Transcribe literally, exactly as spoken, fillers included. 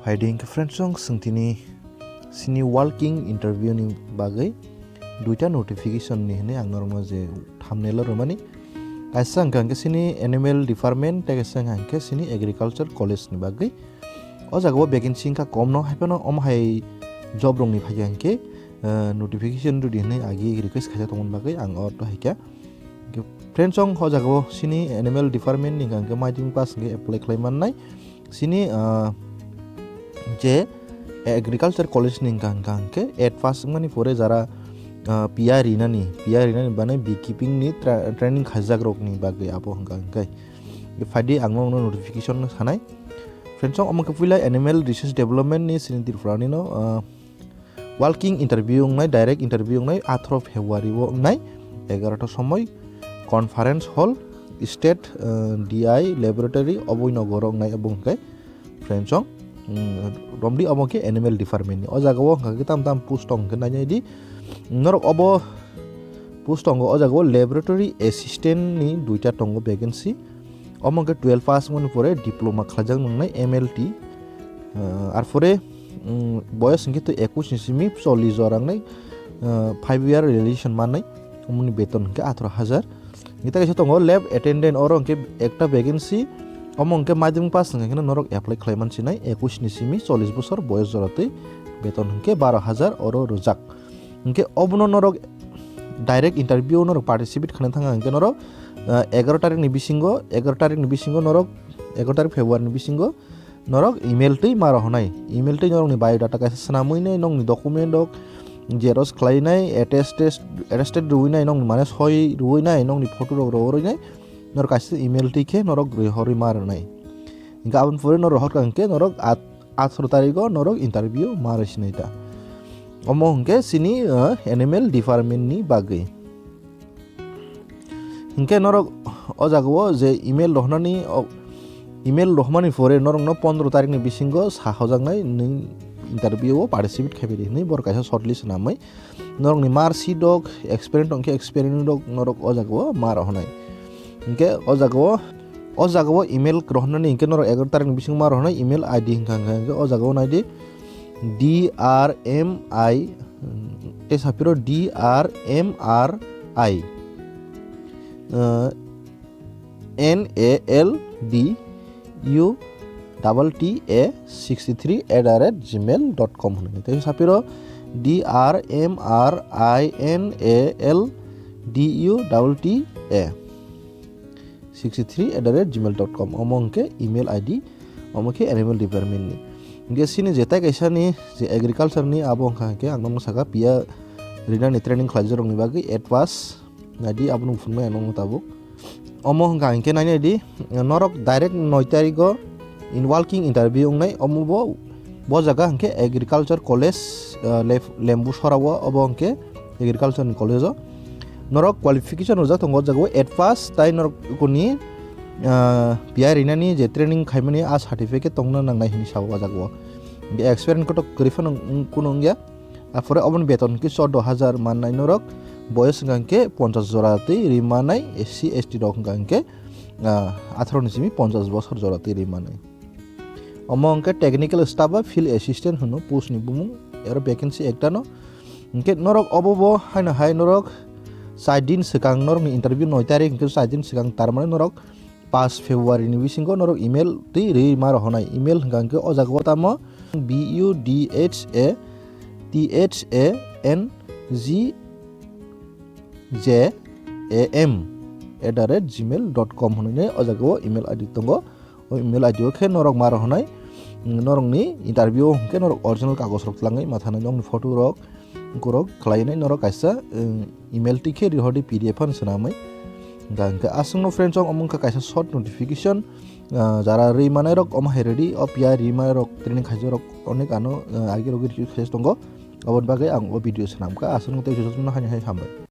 Phaidi hwnkhe friends, chwng tini sini walking interview ni bagwi duita notification ni hwnwi ang norokno je thumbnail o rwmani. Kaisa hwnkha hwnkhe sini animal department, tei kaisa hwnkha hwnkhe sini agriculture college ni bagwi. O jaga o vacancy wngkha kom no, hai phano omo hai job rok ni phai hwnkhe, eh, notification rwdi hwnwi agi request khaijak tongmani bagwi ang o to hai kha. Friends, chwng o jaga o sini animal department ni hwnkha hwnkhe maitwng pass hwnkhe apply khlai mannai. Sini, ah, je agriculture college ni hwnkha hwnkha hwnkhe eight pass wngmani pore jara, ah, P I rinani, P I rinani bani beekeeping ni tra-, training khaijak rok ni bagwi abo hwnkha hwnkhe. Phaidi ang nono notification no sanai. Friends, chwng omo khe puila animal research development ni sini Tripura ni no, ah, walking interview wngnai, direct interview wngnai, atharo February o wngnai, egarota somoi, conference hall, state, eh, D I laboratory, oboi nogo wngnai, obo hwnkhe, friends, chwng, mm, romdi obo khe animal department ni. O jaga o hwnkha khe tam tam post tong khe nainai di. Norok obo post tongo, o jaga o laboratory assistant ni duita tongo vacancy. Omo hwnkhe twelve pass wngmani pore diploma khlaijak nwngnai M L T. Ah, arpore, mm, boyos hwnkhe twi ekush ni simi chollish jora wngnai, ah, five year relation mannai, omoni beton hwnkhe atharo hajar. Hwnkhe tei kaisa tongo lab attendant, oro hwnkhe ekta vacancy, omo hwnkhe madhyamik pass hwnkhe norok apply khlai mansinai, ekush ni simi chollish bosor boyos jora twi beton hwnkhe baro hajar oro rwjak. Hwnkhe obono norok direct interview o norok participate khaina thangkha hwnkhe norok, ah, egaroh tarik ni bisingo, egaroh tarik ni bisingo norok, egaroh tarik February ni bisingo norok email twi ma rohornai. Email twi norokni biodata kaisa swnamwi nai, nokni document rok xerox khlainai, attested, attested rwinai, nokni mane soi rwinai, nokni photo rok rwrwinai, norok kaisa email twi khe norok rihorwi ma rwnai. Hwnkhe aboni pore norok rohorkha hwnkhe norok at-, atharo tarigo norok interview ma rwsinai ta. Omo hwnkhe sini, uh, animal department ni bagwi. Hwnkhe norok o jaga o je email rohornani, o email rohormani pore norokno pondro tarikni bisingo sa hojaknai nwng interview o participate khai phaidi hwnwi borok kaisa shortlist swnamwi. Norokni mark sheet rok, experience tongkhe experience rok norok o jaga o ma rohornai. Hwnkhe o jaga o, o jaga o email rohornani hwnkhe norok egaroh tarikni bisingo ma rohornai email I D hwnkha hwnkha hwnkhe o jaga o naidi D R M I, tei sapiro D R M R I, uh, N A L D U T T A sixty three at the rate gmail dot com hwnwi. Tei sapiro D R M R I N A L D U T T A sixty three at the rate gmail dot com, omo hwnkhe email I D, omo khe animal department ni. Hwnkhe sini je tai kaisa ni je agriculture ni abo hwnkha hwnkhe ang nokno saka piya rinani training khlaijak rokni bagwi eight pass naidi abono phunuknai ang nokno tabuk. Omo hwnkha hwnkhe nainai di, norok direct noi tarigo in walking interview wngnai, omo bo, bo jaga hwnkhe agriculture college, ah, Lef-, Lembu Sora o, obo hwnkhe agriculture ni college o. Norok qualification rwjak tongo o jaga o eight pass, tai norok kuni, ah, piya rinani je training khaimani a certificate tongna nangnai hinwi sabo o jaga o. Hwnkhe experience kotor kwrwi phano wng-, kuno wngya. Aphore oboni beton hwnkhe chordo hajar mannai norok, boyos hwnkha hwnkhe ponchash jora twi ri manai, S C S T rok hwnkha hwnkhe, ah, atharo ni simi ponchash bosor jora twi ri manai. Omo hwnkhe technical staff ba field assistant hwno post ni bumung, aro vacancy ekta no. Hwnkhe norok obo bo haino hai norok char din swkang norokni interview noi tarik hwnkhe char din swkang, tar mane norok paanch February ni bisingo norok email twi rwi ma rohornai. Email hwnkha hwnkhe o jaga o tamo B U D H A T H A N G J A M at the rate gmail dot com hwnwi o jaga o email I D tongo. O email I D o khe norok ma rohornai, norokni interview o hwnkhe norok original kagoj rok twlangwi ma thanai, nokni photo rok, borok khlainai norok kaisa, um, email twi khe rihordi P D F phano swnamwi. Hwnkha hwnkhe aswkno friends, chwng omo wngkha kaisa short notification, ah, jara rwi manai rok omo hai ready, o piya rwi manai rok training khaijak rok onek ano, ah, agi rok review khaijak tongo, aboni bagwi ang o video swnamkha, aswkno tei jotono haino hai hambai.